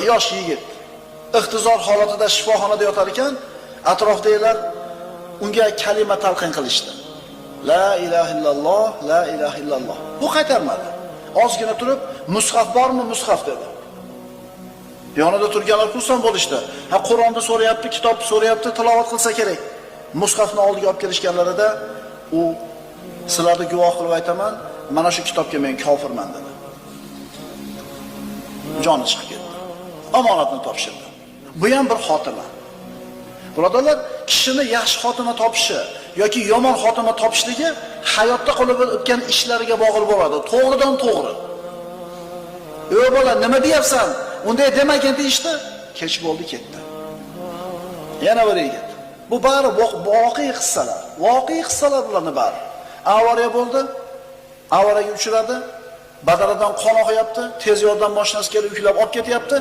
Yosh yigit ihtizor holatida shifoxonada yotar ekan, atrofdagilar unga kalima talqin qilishdi. La ilaha illalloh, la ilaha illalloh. Bu qaytarmadi. Ozgina turib, mushaf bormi, mushaf dedi. Yonida turganlar xursand bo'lishdi. Ha, Qur'onni so'rayapti, kitobni so'rayapti, tilovat qilsa kerak. Mushafni oldiga olib kelishganlarida u sizlarni guvoh qilib aytaman, mana shu kitobga men kofirman dedi. Joni chiqib ketdi. Omonatni topshirdi. Bu ham bir xotima. Birodarlar, kishini yaxshi xotima topishi yoki yomon xotima topishligi hayotda qilib o'tgan ishlariga bog'liq bo'ladi. To'g'ridan to'g'ri. "Ey bola, nima deyapsan? Unday demagin" deyishdi, kech bo'ldi, ketdi. Yana bir yigit. Bu bari voqea qissalar. Voqea qissalar bularni bari. Avariya bo'ldi. Avariyaga uchradi. Badanidan qon oqyapti. Tez yordam mashinasi kelib yuklab olib ketyapti.